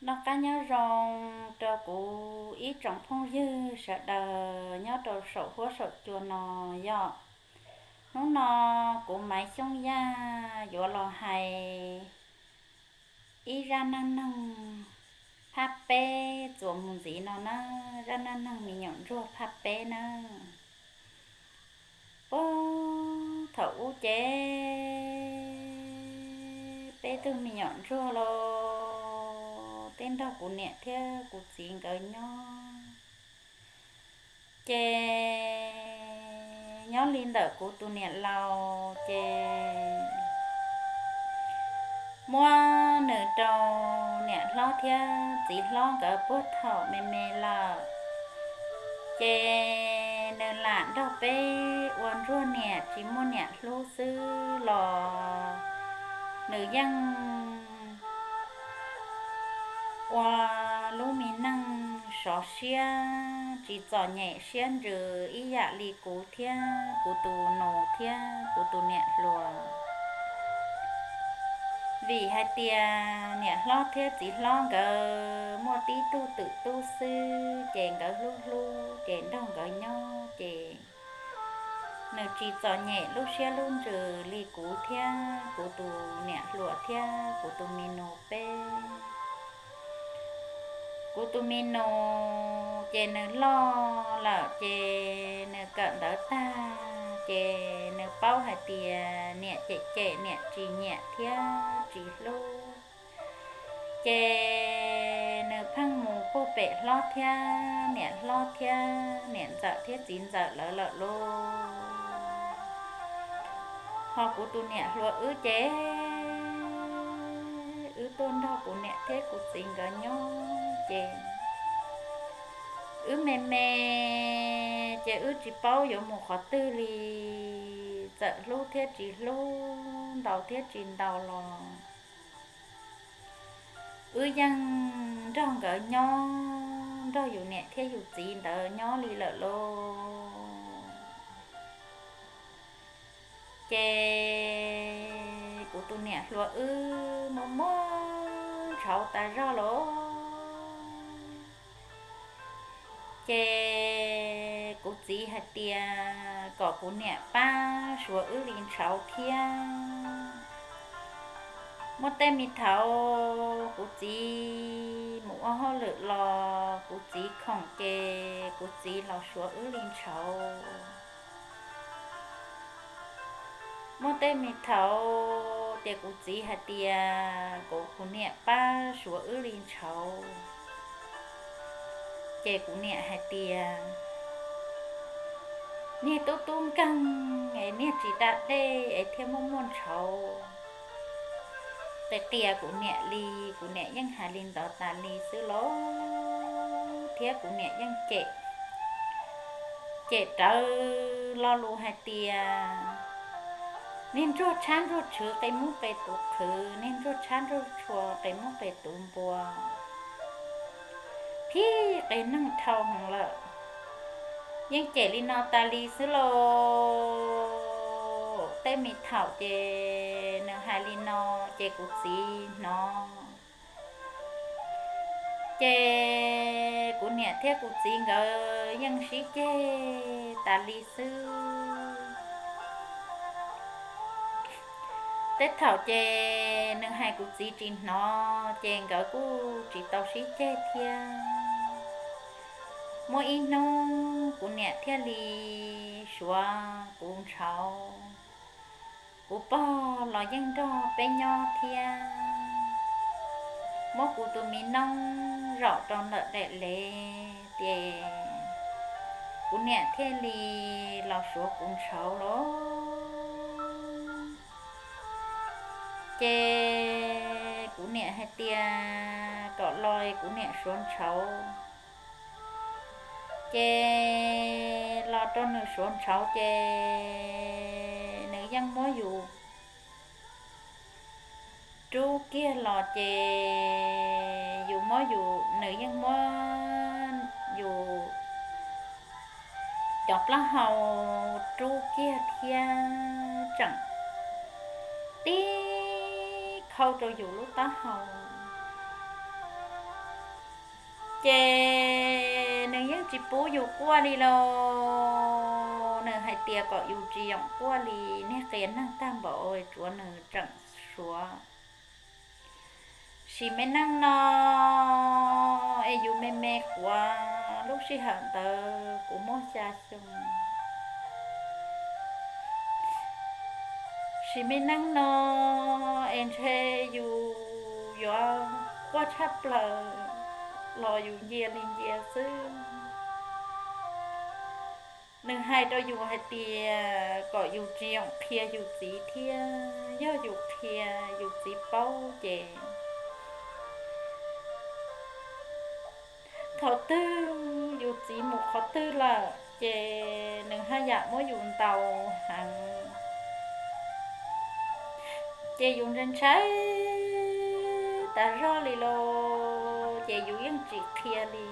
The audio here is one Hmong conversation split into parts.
Noj qab nyob zoo rau kuv ib tsoom phooj ywg sawv daws nyob rau saum huab saum cua no yom. Hnub no kuv Maiv Xyooj Yaj yuav los hais ib zaj neej neeg phaj peb txuas mus ntxiv no na, zaj neej neeg me nyuam ntsuag phaj peb na. Puag thaum ub ces peb tug me nyuam ntsuag los twb nrog kuv niam thiab kuv txiv nkawd nyob. Ces nyob li ntawm kuv tus niam laus ces muab nws rau niam hlob thiab txiv hlob nkawd puag thaum me me lawm. Ces nws lam nrog peb ua ntsuag niam tsis muaj niam hlub xwb los nws yeej ua lub me neej sov siab tsis txom nyem siab ntsws ib yam li kuv thiab kuv tus nus thiab kuv tus niam hluas. Vim hais tias niam hlob thiab txiv hlob nkawd muaj tib tug twm tub xwb ces nkawd hlub hlub ces nrog nkawd nyob ces nws tsis txom nyem lub siab lub ntsws li kuv thiab kuv tus niam hluas thiab kuv tus me nus peb. Kuv tus me nus ces nws loj lawm ces nws kawm ntawv tag ces nws paub hais tias niam cem cem niam tsis nyiam thiab tsis hlub. Ces nws pheej mus puag pem hlob thiab niam hlob thiab niam ntxawm thiab txiv ntxawm lawv lawm lauj. Ho kuv tus niam hluas wb ces wb tuaj nrog kuv niam thiab kuv txiv nkawd nyob ces wb me me ces wb tsis paub yuav mus qhov twg li, txawm hlub thiab tsis hlub, ntaus thiab tsis ntaus los wb yeej nrog nkawd nyob, nrog yus niam thiab yus txiv ntawd nyob li lawm lauj. Ces kuv tus niam hluas wb muaj muaj ntshauv tas zog lauj. Ces kuv txiv hais tias kom kuv niam pab suav wb li ntshauv thiab. Muaj tej me thaum kuv txiv mus ua hauj lwm los kuv txiv khoom ces kuv txiv los suav wb li ntshauv. Muaj tej me thaum ces kuv txiv hais tias kom kuv niam pab suav wb li ntshauv. Ces kuv niam hais tias niag tub tub nkeeg es niag tsis da dej es thiaj muaj muaj ntshauv. Qis qias kuv niam li, kuv niam yeej hais li ntawd tas li xwb lauj, thiab kuv niam yeej cem, cem rawv lo lus hais tias niag ntsuag tshab ntsuag tshwv qe mub qe tuv qhwv, niag ntsuag tshab ntsuag tshua qe mub qe tuv npua, phij qe neeg dhau heev lawm. Yeej cem li no tas li xwb lauj. Tej me thaum ces nws hais li no ces kuv txiv hnov ces kuv niam thiab kuv txiv nkawd yeej sib ceg tas li xwb. Tej thaum ces nws hais kuv txiv tsis hnov ces nkawd kuj tsis tau sib ceg thiab. Muaj ib hnub kuv niam thiaj li suav kuv ntshauv. Kuv pog los yeej nrog peb nyob thiab, muab kuv tus me noob zaum rau ntawm daim lev ces kuv niam thiaj li los suav kuv ntshauv lauj. Ces kuv niam hais tias kom los kuv niam suav ntshauv. Ces los rau nws suav ntshauv ces nws yeej muab yus rub kiag los ces yus muab yus, nws yeej muab yus cov plaub hau rub kiag thiab tseem tib khau rau yus lub taub hau. Ces nws yeej tsis pub yus quaj li lauj. Nws hais tias kom yus tsis yoom quaj li, niag qias neeg tag npaum, tsuav nws tseem suav. Sim me neej no es yus me me quav, lub sij hawm ntawd kuv muaj xya xyoo. Sim me neej no es ntshe yus yuav quaj tshaj plaws los yus ncia li ncia xwb. Nws hais rau yus hais tias kom yus tsis yoom qhia yus txiv thiab, yog yus qhia yus txiv paub ces thaum twg yus txiv mus qhov twg lawm ces nws haj yam muab yus ntaus heev. Ces yus ntshai ntshai tas zog li lauj, ces yus yeej tsis qhia li.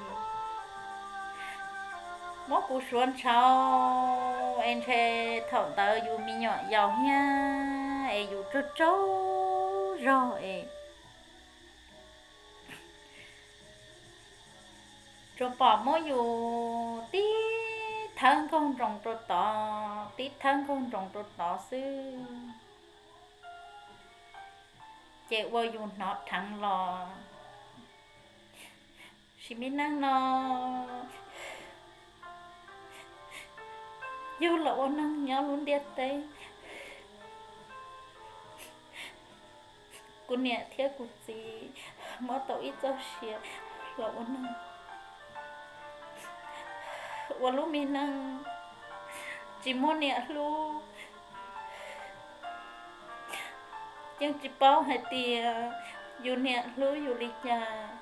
Muab kuv suav ntshauv es ntshe thaum ntawd yus me nyuam yaus thiab es yus tsaug tsaug zog es tsuas pom muab yus tib thawb nkaug nroos rau tod, tib thawb nkaug nroos rau tod xwb, ces ua yus hnov dheev los. Sim me neej no yug los ua neeg nyob lub ntiaj teb, kuv niam thiab kuv txiv muab tau ib txoj sia los ua neeg, ua lub me neej tsis muaj niam hlub. Yeej tsis paub hais tias yus niam hlub yus li cas,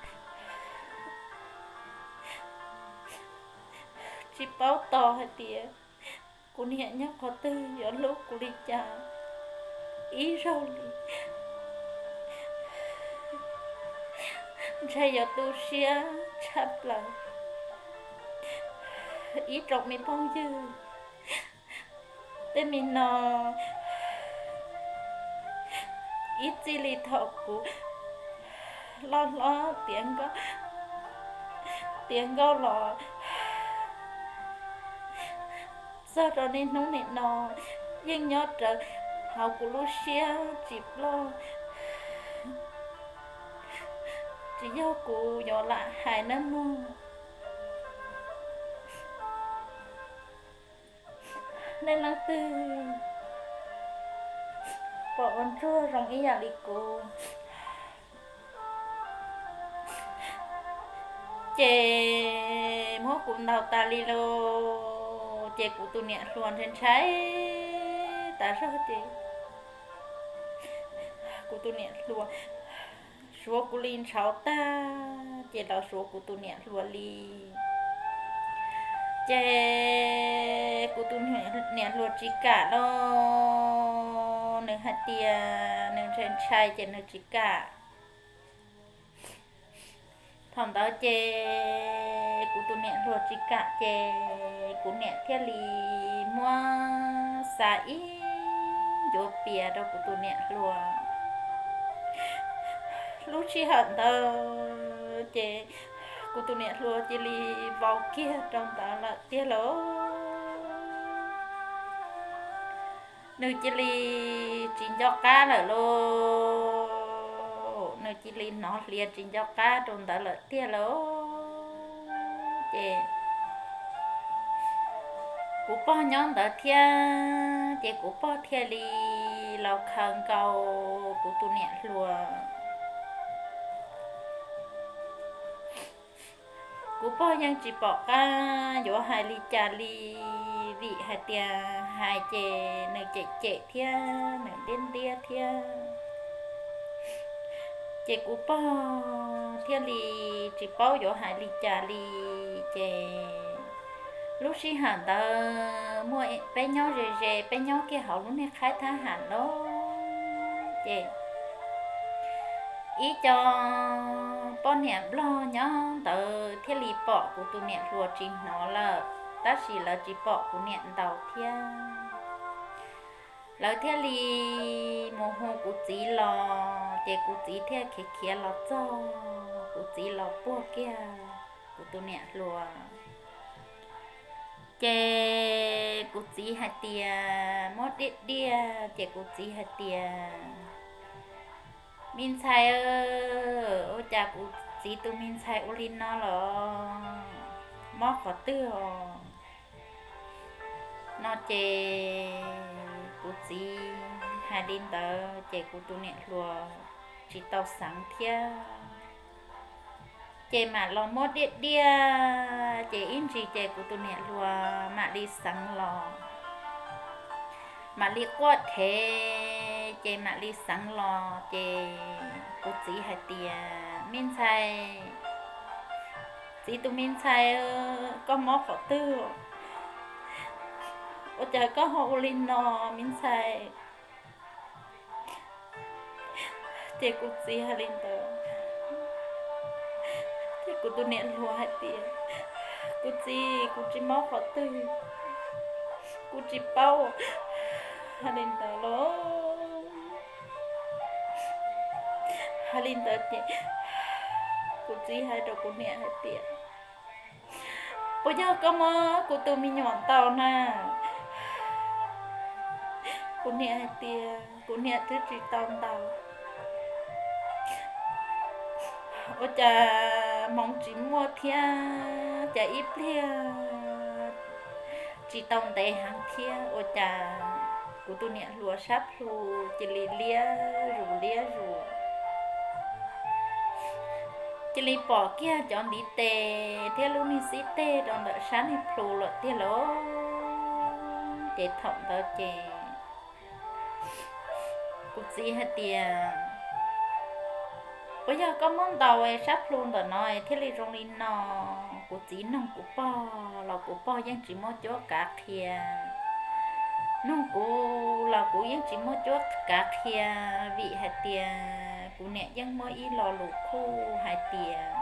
tsis paub tos hais tias kuv niam nyob qhov twg yuav hlub kuv li cas ib zaug li. Ntshe yuav tu siab tshaj plaws ib tsoom me phooj ywg. Tej me no ib txij li thaum kuv loj hlob tiav nkauj, tiav nkauj los txog rau niaj hnub nim no yeej nyob rawv hauv kuv lub siab tsis ploj. Tsis yog kuv yuav lam hais nawb mog. Nej leej twg pom ua ntsuag zoo ib yam li kuv ces muab kuv ntaus tas li lauj. Ces kuv tus niam hluas ntshai ntshai tas zog ces kuv tus niam hluas suav kuv li ntshauv tag ces los suav kuv tus niam hluas li. Ces kuv tus niam hluas tsis kam lauj, nws hais tias nws ntshai ntshai ces nws tsis kam. Thaum ntawd ces kuv tus niam hluas tsis kam ces kuv niam thiaj li muab xa ib ncuav pias rau kuv tus niam hluas. Lub sij hawm ntawd ces kuv tus niam hluas cia li vau kiag rau ntawd lawm tiag lauj. Nws cia li tsis nco qab lawm lauj, nws cia li hnov hlias tsis nco qab rau ntawd lawm tiag lauj. Ces kuv pog nyob ntawd thiab ces kuv pog thiaj li los khaws nkaus kuv tus niam hluas. Kuv pog yeej tsis pom qab yuav hais li cas li, vim hais tias hais ces nws cem cem thiab nws ntiab ntiab thiab. Ces kuv pog thiaj li tsis paub yuav hais li cas li. Ces lub sij hawm ntawd muaj peb nyob ze ze, peb nyob kiag hauv lub niag qhaib thab ham lauj. Ces ib co poj niam nplog nyob ntawd thiaj li pom kuv tus niam hluas tsis hnov lawm, tab sis lawv tsis pom kuv niam ntaus thiab. Lawv thiaj li mus hu kuv txiv los, ces kuv txiv thiaj khiav khiav los txog, kuv txiv los puag kiag kuv tus niam hluas. Ces kuv txiv hais tias, muab diaj diaj, ces kuv txiv hais tias, me ntxhais, ua cas kuv txiv tus me ntxhais ua li no los, mob qhov twg os? No ces kuv txiv hais li ntawd ces kuv tus niam hluas tsis tau xeev thiab. Ces mam los muab diaj diaj, ces ib ntsis ces kuv tus niam hluas mam li xeev los, mam li quaj thev, ces mam li xeev los. Ces kuv txiv hais tias, me ntxhais, txiv tus me ntxhais, koj mob qhov twg? Ua cas koj ho ua li no, me ntxhais? Ces kuv txiv hais li ntawd, ces kuv tus niam hluas hais tias, kuv txiv, kuv tsis mob qhov twg, kuv tsis paub. Hais li ntawd los, hais li ntawd ces kuv txiv hais rau kuv niam hais tias, puas yog koj muab kuv tus me nyuam ntaus na? Kuv niam hais tias, kuv niam twb tsis tau ntaus. Ua cas hmoov tsis muaj thiab, cas ib pliag tsis tau ntev heev thiab, ua cas kuv tus niam hluas sab plhu cia li liab zus liab zus, cia li pom kiag cov ntiv tes thiab lub niag xib teg rau ntawm sab niag plhu lawm tiag lauj. Ces thaum ntawd ces kuv txiv hais tias, puas yog koj muab ntaus es sab plhu ntawm no es thiaj li zoo li no? Kuv txiv nug kuv pog los kuv pog yeej tsis muaj cuab kav qhia, nug kuv los kuv yeej tsis muaj cuab kav qhia, vim hais tias kuv niam yeej muaj ib lo lus khuj hais tias,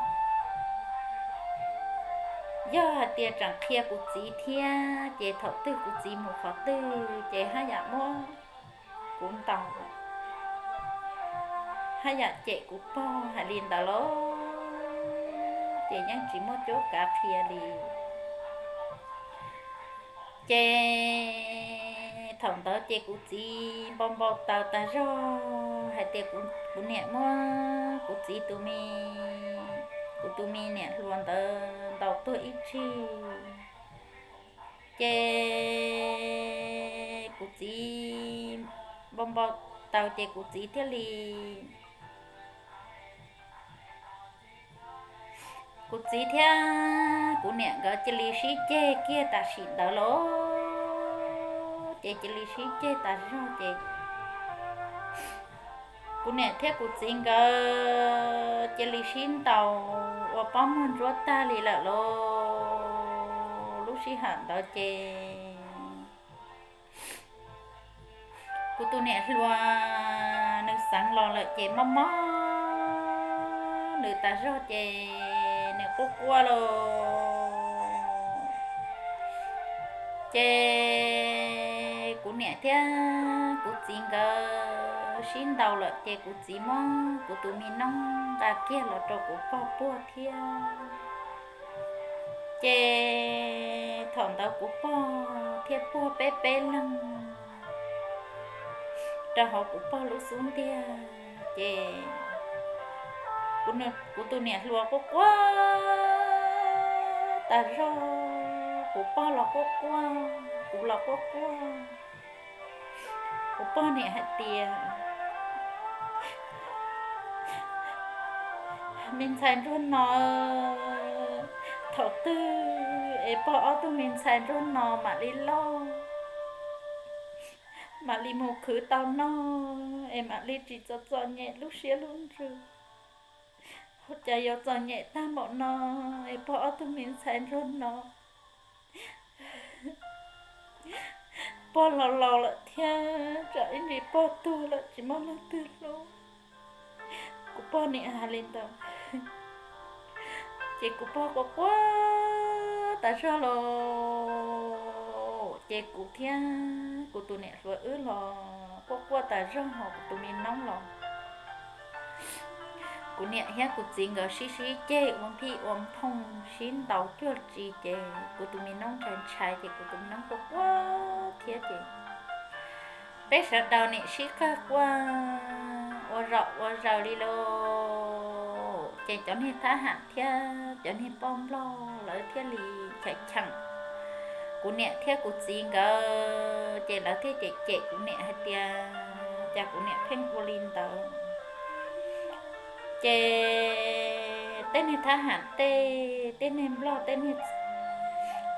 yog hais tias tseem qhia kuv txiv thiab ces thaum twg kuv txiv mus qhov twg ces haj yam muab kuv ntaus, haj yam cem kuv pog. Hais li ntawd lauj, ces yeej tsis muaj cuab kav qhia li. Ces thaum ntawd ces kuv txiv npau npau taws tas zog hais tias kuv niam muab kuv txiv tus me, kuv tus me niam hluas ntawd ntaus tuag ib tsig. Ces kuv txiv npau npau taws ces kuv txiv thiaj li, kuv txiv thiab kuv niam nkawd cia li sib ceg kiag tam sim ntawd lauj. Ces cia li sib ceg tas zog ces kuv niam thiab kuv txiv nkawd cia li sib ntaus ua pob muag ntsuab tag li lawm lauj. Lub sij hawm ntawd ces kuv tus niam hluas nws xeev los lawm ces mob mob nws tas zog ces nws quaj quaj lauj. Ces kuv niam thiab kuv txiv nkawd sib ntaus lawm ces kuv txiv muab kuv tus me noob nqa kiag los rau kuv pog puag thiab. Ces thaum ntawd kuv pog thiaj puag peb peb leeg rau hauv kuv pog lub xub ntiag. Ces kuv tus niam hluas quaj quaj tas zog, kuv pog los quaj quaj, kuv los quaj quaj. Kuv pog niam hais tias, me ntxhais ntsuag no, thaum twg es pog ob tug me ntxhais ntsuag no mam li loj, mam li mus khwv tau noj es mam li tsis txom txom nyem lub siab lub ntsws. Ua cas yuav txom nyem tag npaum no es pog ob tug me ntxhais ntsuag no, pog los laus lawm thiab tsam ib ntsis pog tuag lawm tsis muaj leej twg hlub. Kuv pog niam hais li ntawd, ces kuv pog quaj quaj tas zog los, ces kuv thiab kuv tus niam hluas wb los quaj quaj tas zog hos kuv tus me noob los. Kuv niam thiab kuv txiv nkawd sib sib ceg ua phij ua phooj sib ntaus cuag tsi ces kuv tus me noob ntshai ntshai ces kuv tus me noob quaj quaj thiab ces peb sawv daws niam sib qawg quaj ua zaum ua zaws li lauj. Ces cov niag thab ham thiab cov niag poj nplog lawv thiaj li cheem cheem kuv niam thiab kuv txiv nkawd ces lawv thiaj cem cem kuv niam hais tias cas kuv niam pheej ua li ntawd. Ces tej niag thab ham tej, tej niag nplog tej niag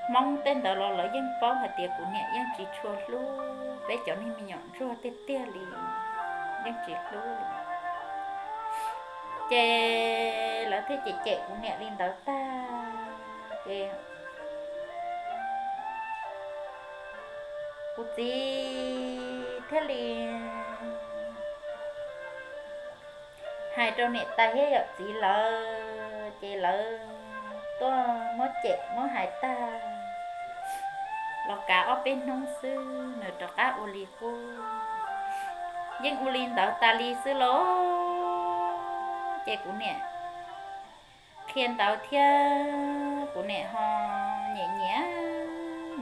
Hmoob tej ntawd los lawv yeej paub hais tias kuv niam yeej tsis tshua hlub peb cov niag me nyuam ntsuag tiag tiag li, yeej tsis hlub li. Ces lawv thiaj cem cem kuv niam li ntawd tag ces kuv txiv thiaj li hais rau niam tais thiab yawm txiv lawv ces lawv tuaj muab cem muab hais tag los kav ob peb hnub xwb nws rov qab ua li qub. Yeej ua li ntawd tas li xwb lauj. Ces kuv niam qhia ntawv thiab kuv niam ho nyiam nyiam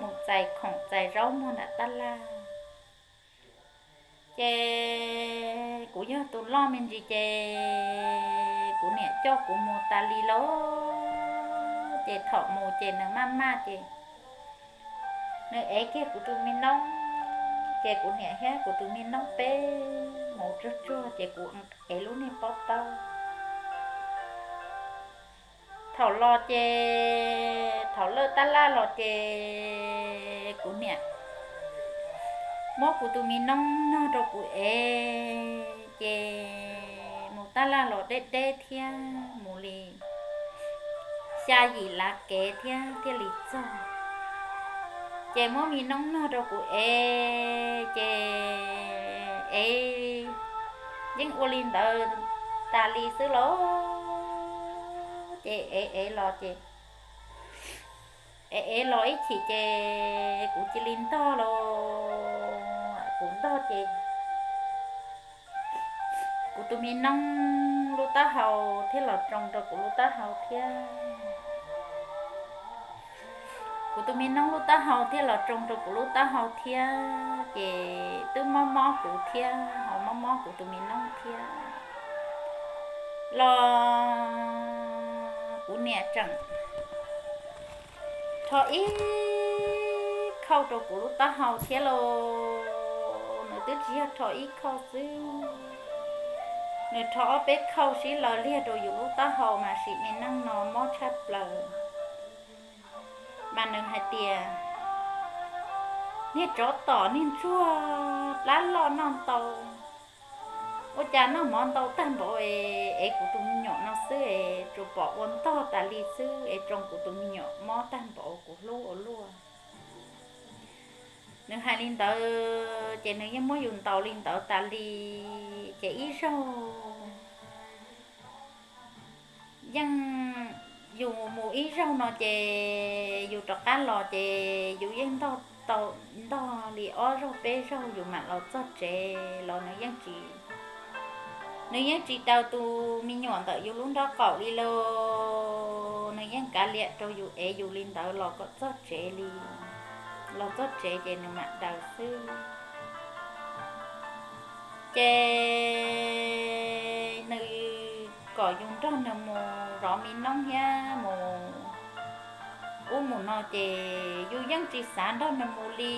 mus txais khoom txais zaub muag nram tab laj. Ces kuv yog tus loj me ntsis ces kuv niam coj kuv mus tas li lauj. Ces thaum mus ces nws maj maj ces nws ev kiag kuv tus me noob, ces kuv niam thiab kuv tus me noob peb mus tsuag tsuag ces kuv ev lub niag pob taub. Thaum los ces thaum lawj tab laj los ces kuv niam muab kuv tus me noob nog rau kuv ev ces mus tab laj los deb deb thiab mus li xya yim lav kev thiab thiaj li txog. Ces muab me noob nog rau kuv ev ces ev yeej ua li ntawd tas li xwb lauj. Ces ev ev los ces ev ev los ib chim ces kuv cia li ntog los, kuv ntog ces kuv tus me noob lub taub hau thiaj los tsoo rau kuv lub taub hau thiab. Kuv tus me noob lub taub hau thiaj los tsoo rau kuv lub taub hau thiab ces twb mob mob kuv thiab ho mob mob kuv tus me noob thiab los kuv niam tseem rho ib khauj rau kuv lub taub hau thiab lauj. Nws twb tsis yog rho ib khauj xwb, nws rho ob peb khauj sib law liag rau yus lub taub hau mas sim me neej no mob tshaj plaws. Mas nws hais tias niag tsov tom niag ntsuag plab loj noj ntau, ua cas noj mov ntau tag npaum es ev kuv tus me nyuam no xwb es tsuas pom ua ntog tas li xwb es tsoo kuv tus me nyuam mob tag npaum kuv hlub ua luaj. Nws hais li ntawd ces nws yeej muab yus ntaus li ntawd tas li. Ces ib zaug yeej yus mus ib zaug no ces yus rov qab los ces yus yeej ntog tau, ntog li ob zaug peb zaug yus mam los txog tsev los nws yeej tsis, nws yeej tsis daws tus me nyuam ntawm yus lub nraub qaum li lauj. Nws yeej kav liam rau yus ev yus li ntawd los kom txog tsev li, los txog tsev ces nws mam daws xwb. Ces nws kom yus nrog nws mus zov me noob thiab mus ub mus no ces yus yeej tsis xav nrog nws mus li,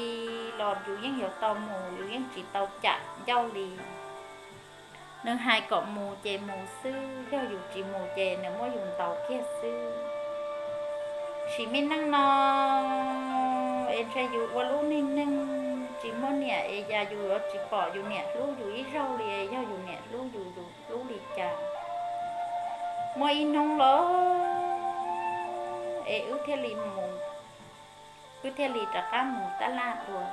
los yus yeej yuav tau mus, yus yeej tsis tau cam ncauj li. Nws hais kom mus ces mus xwb, yog yus tsis mus ces nws muab yus ntaus kiag xwb. Sim me neej no es ntshe yus ua lub neej neeg tsis muaj niam es yus yuav tsis pom yus niam hlub yus ib zaug li, yog yus niam hlub yus, yus hlub li cas. Muaj ib hnub los es wb thiaj li mus, wb thiaj li rov qab mus tab laj dua.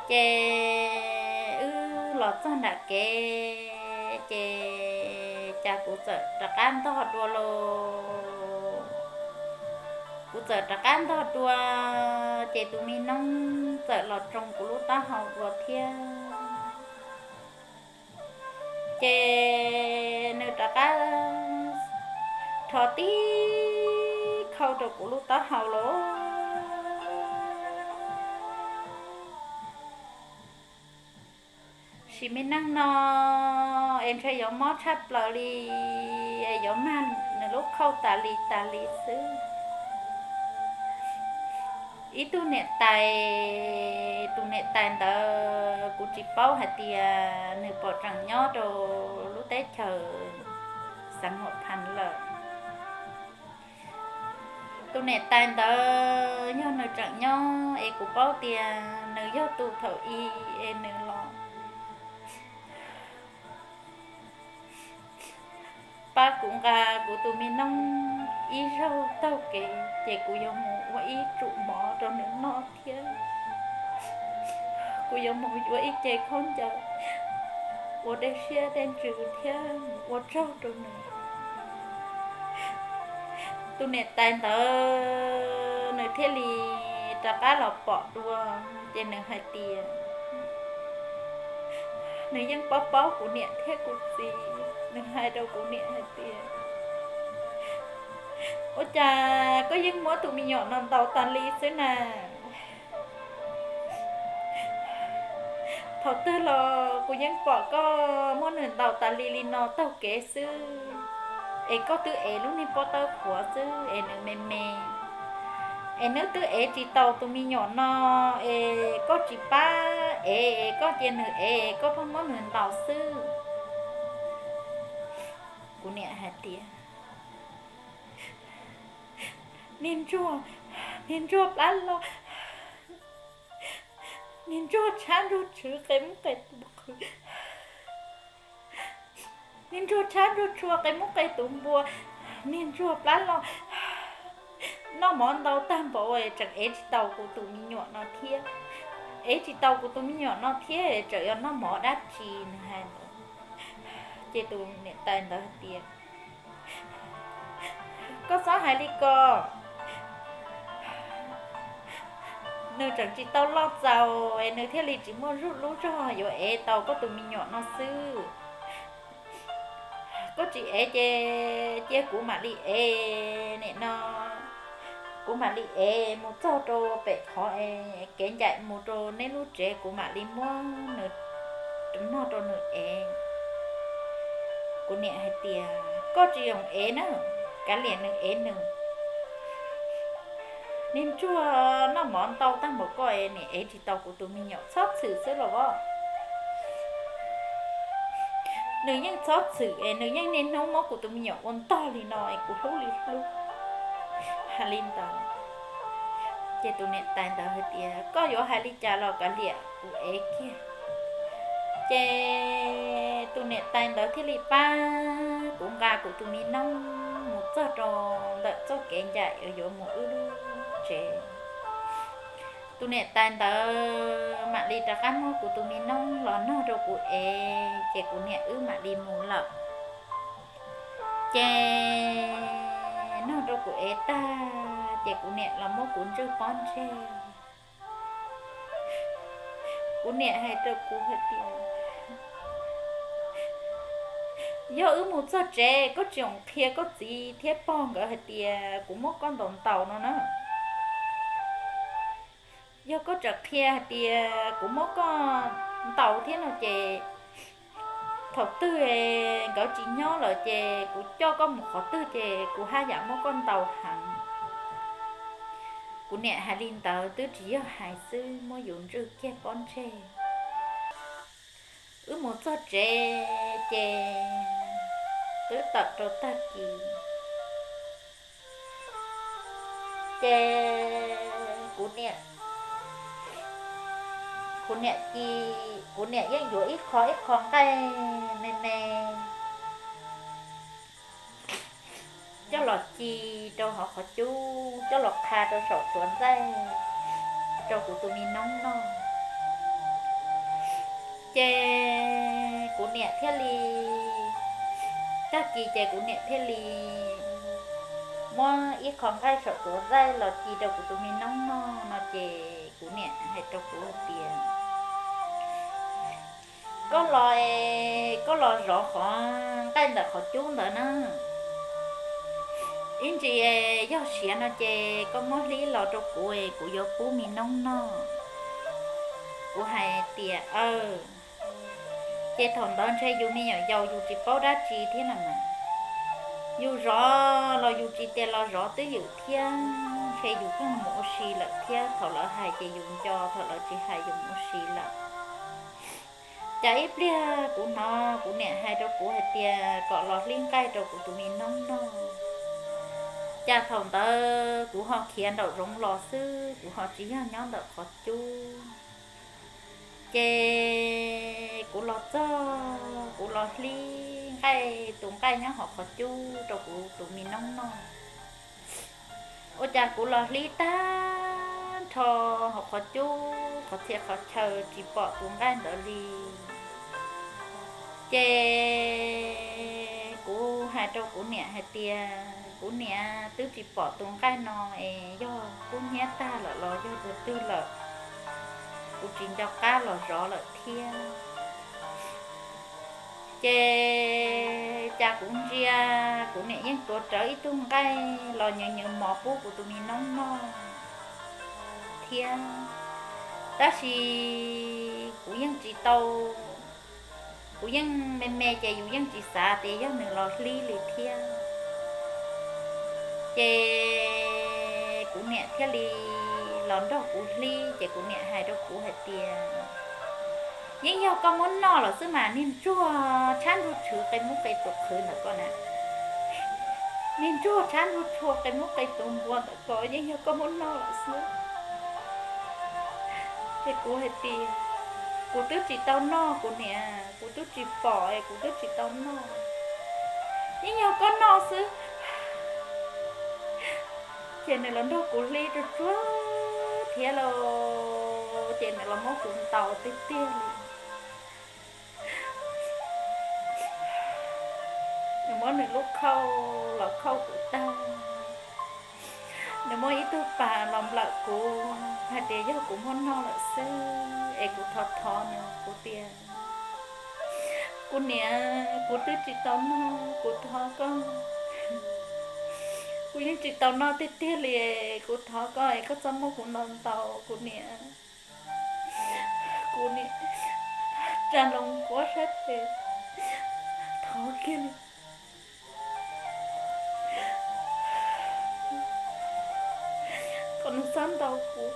Ces wb los txog nram kev ces cas kuv txawm rov qab ntog dua lauj. Kuv txawm rov qab ntog dua ces tus me noob txawm los tsoo kuv lub taub hau dua thiab. Ces nws rov Tho tib khau rau kuv lub taub hau los. Sim me neej no es ntshe yuav mob tshaj plaws li, es yuav mag nws lub khau tas li tas li xwb. Ib tug niam tais, tus niam tais ntawd kuv tsis paub hais tias nws pom tseem nyob rau lub teb chaws Xav Muam Phan lawm. Tus niam tais ntawd yog nws tseem nyob es kuv paub tias nws yog tus thaum i es nws los pab kuv nqa kuv tus me noob ib zaug taug kev, ces kuv yuav mus ua ib tsum mov rau nws noj thiab. Kuv yuav mus yuav ib ce khaub ncaws ua dej siab dej ntsws thiab mus ua tsaug rau nws. Tus niam tais ntawd nws thiaj li rov qab los pom dua, ces nws hais tias nws yeej paub paub kuv niam thiab kuv txiv. Nws hais rau kuv niam hais tias, ua cas koj yeej muab tus me nyuam no ntaus tas li xwb na? Thaum twg los kuv yeej pom koj muab nws ntaus tas li li no taug kev xwb, es koj twb ev lub niag pob tawb qhuav xwb es nws me me, es nws twb ev tsis tau tus me nyuam no, es koj tsis pab ev, koj cia nws ev, koj pheej muab nws ntaus xwb. Kuv niam hais tias, niag ntsuag, niag ntsuag plab loj, niag ntsuag tshab ntsuag tshwv qe mub qe tus qhwv, niag ntsuag tshab ntsuag tshua qe mub qe tus npua, niag ntsuag plab loj, noj mov ntau tag npaum tseem ev tsis tau kuv tus me nyuam no thiab. Ev tsis tau kuv tus me nyuam no thiab tseem yuav noj mov dab tsi? Nws hais ntawd. Ces tus niam tais ntawd hais tias, koj txhob hais li ko. Nws tseem tsis tau loj txaus es nws thiaj li tsis muaj zuj lub zog yuav ev tau koj tus me nyuam no xwb. Koj tsis ev ces cia kuv mam li ev nim no, kuv mam li ev mus txog rau pem qhov kev ncaim mus rau neb lub tsev, kuv mam li muab nws noj rau nws ev. Kuv niam hais tias, koj tsis zoo ev na, kav liam nws ev nws. Niag ntsuag noj mov ntau tag npaum koj es nim ev tsis tau kuv tus me nyuam, txhob txhwm xwb los as. Nws yeej txhob txhwm es nws yeej niaj hnub muab kuv tus me nyuam ua ntog li no es kuv hlub li hlub. Hais li ntawd, ces tus niam tais ntawd hais tias, koj yuav hais li cas los kav liam kuv ev kiag. Ces tus niam tais ntawd thiaj li pab kuv nqa kuv tus me noob mus txog rau ntawm txoj kev ncaim uas yuav mus wb lub tsev. Tus niam tais ntawd mam li rov qab muab kuv tus me noob los nog rau kuv ev, ces kuv niam wb mam li mus lawm. Ces nog rau kuv ev tag, ces kuv niam los muab kuv ntswj pob ntseg. Kuv niam hais rau kuv hais tias, yog wb mus txog tsev koj tsis txhob qhia koj txiv thiab pog nkawd hais tias kuv muab koj ntaus ntaus no na. Yog koj tseem qhia hais tias kuv muab koj ntaus thiab no ces thaum twg nkawd tsis nyob lawm ces kuv coj koj mus qhov twg ces kuv haj yam muab koj ntaus heev. Kuv niam hais li ntawd twb tsis yog hais xwb, muab yus ntswj kiag pob ntseg. Wb mus txog tsev ces twb tawm rau tag kis. Ces kuv niam, kuv niam ci, kuv niam yeej yuav ib qho ib qho nqaij me me coj los ci rau hauv qhov cub, coj los qha rau saum tsuav ntxaij rau kuv tus me noob noj. Ces kuv niam thiaj li, tag kis ces kuv niam thiaj li muab ib qho nqaij saum tsuav ntxaij los ci rau kuv tus me noob noj no ces kuv niam hais rau kuv hais tias, koj los, koj los zov qhov nqaij ntawm qhov cub ntawd na. Ib ntsis yog siav no ces koj muab hlib los rau kuv es kuv yuav pub mi noob noj. Kuv hais tias, aw, ces thaum ntawd ntshe yus me nyuam yaus yus tsis paub dab tsi thiab na mas, yus zov los yus tsis tias los zov twj ywm thiab, ntshe yus pheej mus ua si lawm thiab, thaum lawv hais ces yus nco, thaum lawv tsis hais yus mus ua si lawm. Cas ib pliag kuv hnov kuv niam hais rau kuv hais tias kom los hlib nqaij rau kuv tus me noob noj. Cas thaum ntawd kuv ho khiav nraum zoov los xwb, kuv ho tsis yog nyob ntawm qhov cub. Ces kuv los txog, kuv los hlib nqaij, tus nqaij nyob hauv qhov cub rau kuv tus me noob noj. Ua cas kuv los hlib tag nrho hauv qhov cub, qhov txhia qhov chaw tsis pom tus nqaij ntawd li. Ces kuv hais rau kuv niam hais tias, kuv niam, twb tsis pom tus nqaij no es yog kub hnyiab tag lawm los yog tus twg lawm, kuv tsis nco qab los zov lawm thiab. Ces cas kuv ntsia kuv niam yeej tuav rawv ib tug nqaij los nyev nyev mov pub kuv tus me noob noj thiab. Tab sis kuv yeej tsis tau, kuv yeej me me ces yus yeej tsis xav tias yog nws los hlib li thiab. Ces kuv niam thiaj li los nrog kuv hlib, ces kuv niam hais rau kuv hais tias, yeej yog koj muab noj lawm xwb mas, niag ntsuag tshab ntsuag tshua qe mub qe tuv qhwv ntawm ko na, niag ntsuag tshab ntsuag tshua qe mub qe tuv npua ntawm ko yeej yog koj muab noj lawm xwb. Ces kuv hais tias, kuv twb tsis tau noj kuv niam, kuv twb tsis pom es kuv twb tsis tau noj, yeej yog koj noj xwb. Ces nws los nrog kuv hlib tsuag tsuag thiab lauj, ces nws los muab kuv ntaus tiag tiag li. Nws muab nws lub khauj los khauj kuv tag, nws muab ib tug pas los nplawm kuv hais tias yog kuv muab noj lawm xwb es kuv thov thov nws, kuv tias, kuv niam, kuv twb tsis tau noj, kuv thov koj, kuv yeej tsis tau noj tiag tiag li, kuv thov koj es koj txhob muab kuv ntaus ntaus kuv niam. Kuv niam tsa nroo quab sab tes thov kiag li. Kom nws txhob ntaus kuv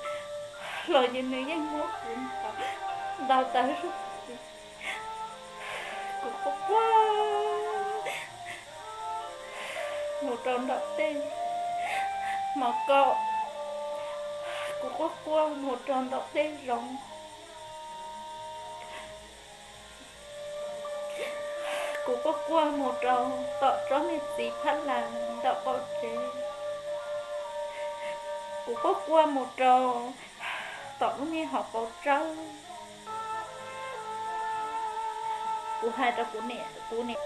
los nws yeej muab kuv ntaus, ntaus tas zog. Kuv quaj quaj mus rau nraum tej hmo kaum, kuv quaj quaj mus rau nraum tej zoov, kuv quaj quaj mus rau tom tsob niag txiv phab las nram qaum tsev, kuv quaj quaj mus rau tom lub niag hauv paus tsawb. Kuv hais rau kuv niam, kuv niam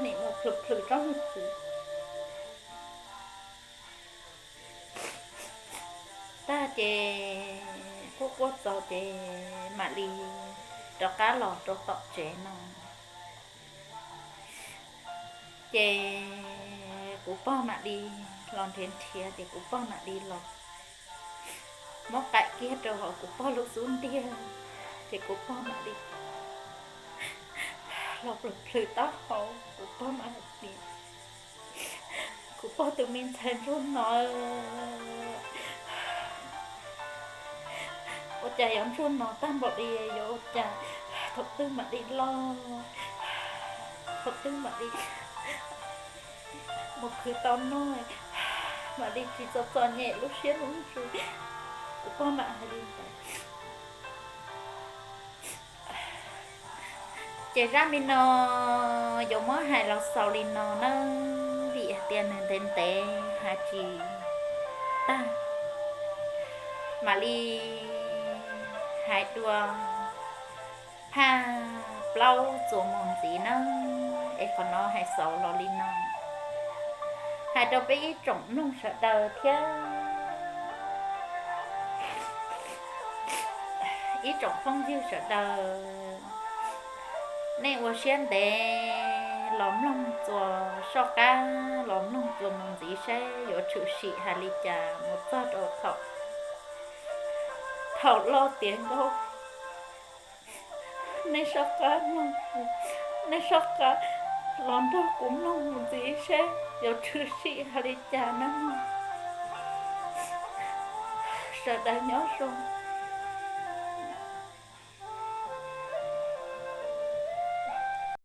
nim mus plhws plhws tsob niag txiv tag ces quaj quaj txaus ces mam li rov qab los rau tom tsev no. Ces kuv pog mam li los nrhiav nrhiav ces kuv pog mam li los muab qaim kiag rau hauv kuv pog lub xub ntiag, ces kuv pog mam li los plhws plhws taub hau, kuv pog mam hais tias, kuv pog tus me ntxhais ntsuag no, ua cas yuav ntsuag no tag npaum li, yuav ua cas thaum twg mam li loj, thaum twg mam li mus khwv tau noj, mam li tsis txom txom nyem lub siab lub ntsws. Kuv pog mam hais li ntawd. Ces zaj me no yuav muab hais los xaus li no na, vim hais tias nws ntev ntev hais tsis tag, mam li hais dua phaj plaub txuas mus ntxiv na. Es qhov no hais xaus los li no, hais rau peb ib tsoom mloog sawv daws thiab ib tsoom phooj ywg sawv daws, nej ua siab ntev los mloog txuas soj qab los mloog txuas mus ntxiv saib yuav tshwm sim hais li cas mus txog rau thaum, thaum loj tiav nkauj. Nej soj qab mloog, nej soj qab los nrog kuv mloog mus ntxiv saib yuav tshwm sim hais li cas nawb mog. Sawv daws nyob zoo.